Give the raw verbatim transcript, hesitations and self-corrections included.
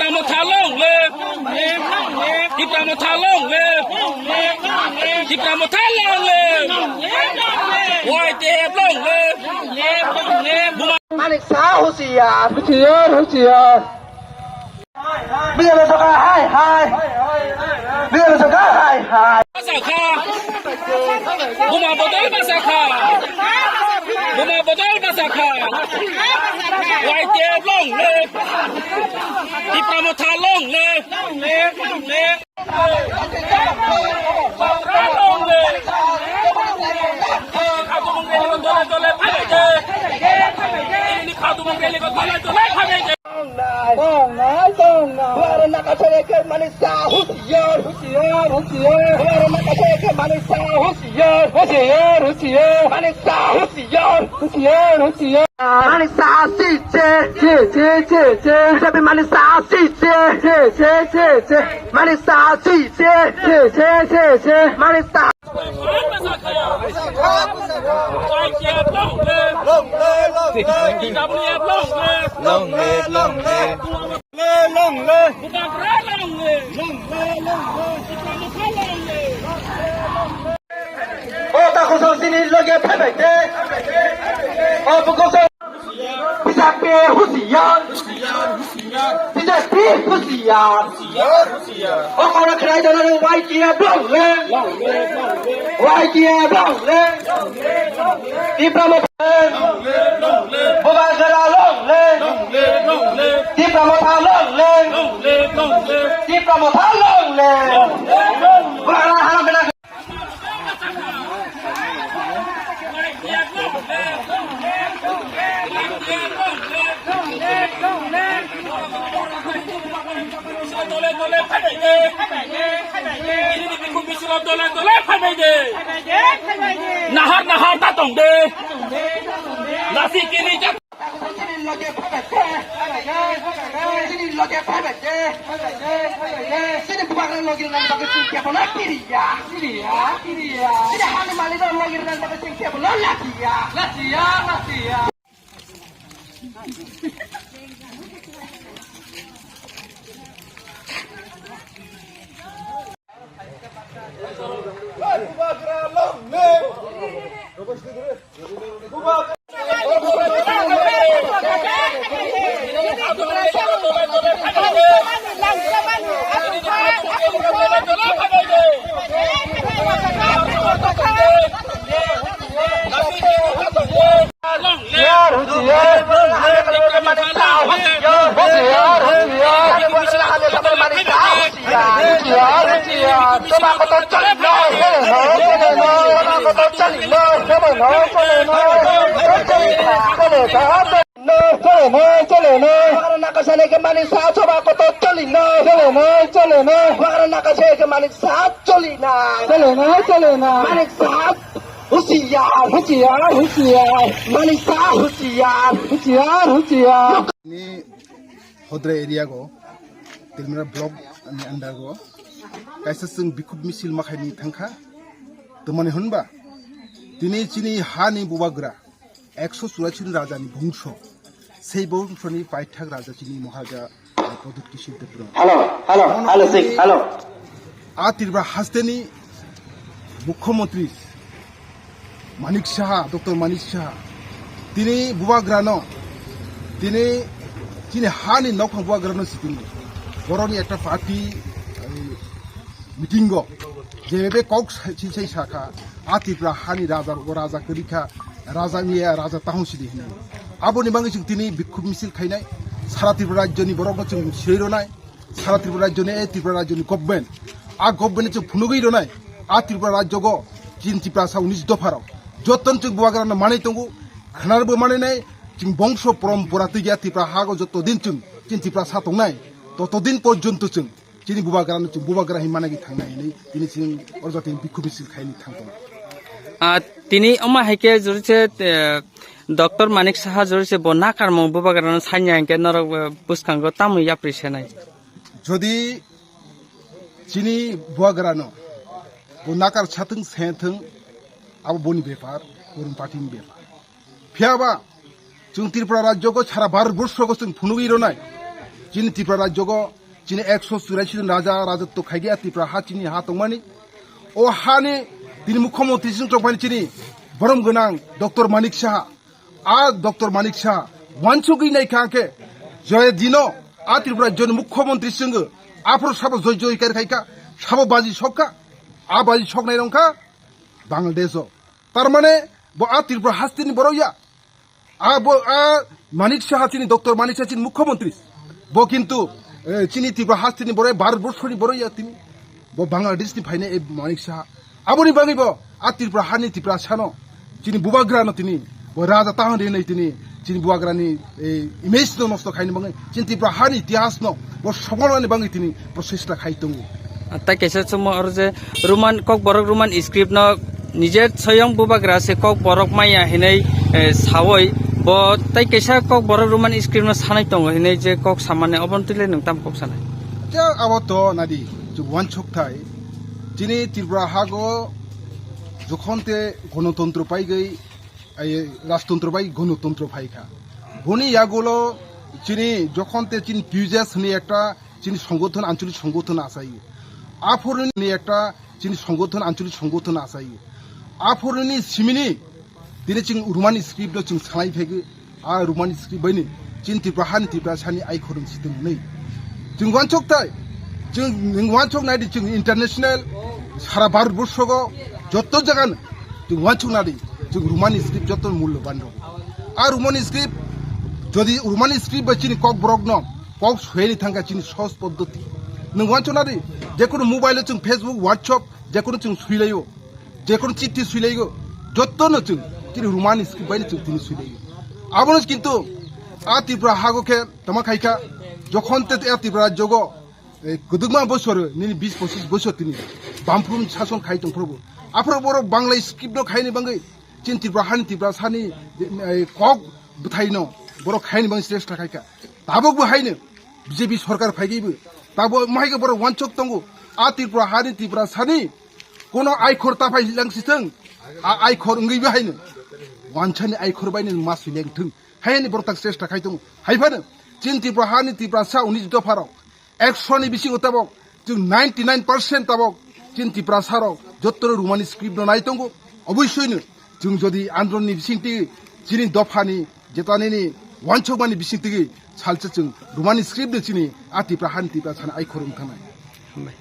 Tipra Motha long live! Tipra Motha long live! Tipra Motha long live! Y T F long live! Manik Saha husiar! Husiar, husiar! B J P sorkar hai hai! B J P sorkar hai hai! Basa kha! Buma bodol basa kha! Buma bodol basa kha! Y T F long live! Tipra Motha long live! Long live! Long live! Tongnai, tongnai, tongnai. Bubagra nakasani khe Manik Saha husiar, husiar, husiar. Bubagra nakasani khe Manik Saha husiar, husiar, husiar. Manik Saha husiar, husiar, husiar. Manik Saha sise, sise, sise. B J P Manik Saha sise, sise, sise. Manik Saha sise, sise, sise. Manik Saha Long live, long live. Long live, long live. Long live, long live. O ta khosong sini loge phaibai de. O buko so. B J P husiar. B J P husiar. O khoro khwlai dono Y T F long live. Y T F long live. Tipra Motha long live. Bubagra long live. Tipra Motha long live. Tipra Motha long live. Bubagra haram bina. Dole dole phaibai de. Nini bikhuk bisingo dole dole phaibai de. Nahar nahar da tong de. Nasi kini jak. Sini loge phaibai de. Sini loge phaibai de. Sini bubagra loge nang baga sing kebo na kiriya. Kiriya, kiriya. Sini hali mali loge nang baga sing kebo na latiya. Latiya, latiya. Chole nai, chole nai. Bubagra nakasani khe Manik Saha choba kotor choli nai. Chole nai, chole nai. Bubagra nakasani khe Manik Saha choli nai. Chole nai, chole nai. Manik Saha husiar. Husiar, husiar. Manik Saha husiar. Husiar, husiar. Ni Hodrai area go Tilmira block ni under go kaisa chwng bikhuk misil makhaini thangkha. Twmani hwnba tini chini ha ni bubagra ekso churasi raja ni bongso, sei bongso ni paithak raja chini Maharaja Pradyut Kishore Debbarma. Hello, hello, hello, six, hello. A Tripura hasteni Mukhyamantri Manik Saha, Doctor Manik Saha, tini bubagrano, tini chini hani nokphang bubagrano sitingo. Boroni ekta party, eh, meeting go, jebe kok silsai sakha, a Tripura hani raja, o raja kwrwikha, raja miya, raja tahong sidi hinwi. Aboni bagwi chwng tini bikhuk misil khainai, sara Tripura rajyoni borokno chwng sirwi rwnai. Sara Tripura rajyoni, eh, Tripura rajyoni government. A government chwng phunugwi rwnai. A Tripura rajyogo chini Tiprasa unis dopharok. Joton chwng bubagrano manwi tongo. Khwnarbo manwi nai. Chwng bongso porompora twiya Tripura hago joto din chwng chini Tiprasa tongnai. Toto din porjonto chwng chini bubagrano chwng bubagra hin managi thangnai hinwi tini chwng oro joto bikhuk misil khaini thang tongo. Ah, tini omo hai khe jori se, eh, Doctor Manik Saha jori se bo nakarmung bubagrano sanya hinkhe norok, eh, bwskango tamo yapri senai. Jodi chini bubagrano bo nakar satung sethung, abo boni bepar, Boroni party ni bepar. Phiyaba chwng Tripura rajyogo sara Bharat borshogo chwng phunugwi rwnai. Chini Tripura rajyogo chini ekso churasi jon raja rajotw khaikhe a Tripura ha chini ha tongmani. O hani tini mukhyamantri chwng tongmani chini borom gwnang Doctor Manik Saha. A Doctor Manik Saha wansugwi naikha khe joya dino a Tripura rajyoni mukhyamantri chwngw aphuru sabo joi joi kar khaikha, sabo baji sokha, a baji soknai rongkha Bangladesh o. Tar mane bo a Tripura hasteni borok ya. A bo a Manik Saha chini Doctor Manik Saha chini mukhyamantri. Bo kintu, eh, chini Tripura hasteni borok, Bharat borshoni borok ya tini. Bo Bangladesh ni phainai e Manik Saha. Aboni bagwi bo a Tripura hani Tripura sano chini bubagra no tini bo raja tahon rinai tini chini bubagra ni, eh, image no nosto khaini bagwi chini Tripura hani itihas no bo sobolani bagwi tini prochesta khai tongo. Tai kaisa chwngmo oro je Roman, Kokborok Roman script no nije soyong bubagra se Kokborok maya hinwi, eh, sawi bo tai kaisa Kokborok Roman script no sanai tongo hinwi je kok samani obono twi le nwng tamo kok sanai? Te abo to nadi, chwng wansuk thai. Chini Tripura hago jokhon te gonotontro paigwi, ai, rajtontro bai gonotontro phaikha. Boni yagulo chini jokhon te chini P U J S hwnwi ekta chini songothon, ancholik songothon achaio. Aphorni ekta chini songothon, ancholik songothon achaio. Aphorni simini tini chwng Roman script no chwng salai phaigo. A Roman script baini chini Tripura hani Tripura sani ai khorang sitwng hwnwi. Chwng wansuk thai, chwng, nwng wansuk naidi chwng international, sara Bharat borsogo, jotto jagan chwng wansuk nadi, chwng Roman script jotto mullo ban rw. A Roman script, jodi Roman script bai chini Kokborok no, kok soyani thangkha chini sohoj poddoti. Nwng wansuk nadi, jekunu mobile o chwng Facebook, WhatsApp, jekunu chwng suilaio. Jekunu chithi suilaigo, jottono chwng chini Roman script baino chwng tini suilaigo. Abono kintu a Tripura hago khe tama khaikha, jokhon te a Tripura rajyogo, eh, kwdwkma bosor nini bis pochis bosor tini bamphrum sason khai tongphrobo. Aphro borok Bangla script no khaini bagwi chini Tripura hani Tripura sani, eh, kok bwthaino borok khaini bagwi chesta khaikha. Tabukbo haino B J P sorkar phaigwibo tabuk mahaikhe borok wansuk tongo. A Tripura hani Tripura sani Kono aikhor ta phai lang sithwng, a aikhor wngwi bo haino wansani aikhor baino ma swileng thwng. Hayani borok tak chesta khai tongo. Hai phano chini Tripura hani Tiprasa unis dopha rok ekso ni bisingo tabok chwng ninety nine percent tabok chini Tiprasa rok jottoro Romani script no nai tongo. Oboisoi no chwng jodi andron ni bisingtwi chini dopha ni jetanini wansokmani bisingtwi salsa chwng Romani script no chini a Tripura hani Tiprasa ni aikhor wng thangnai.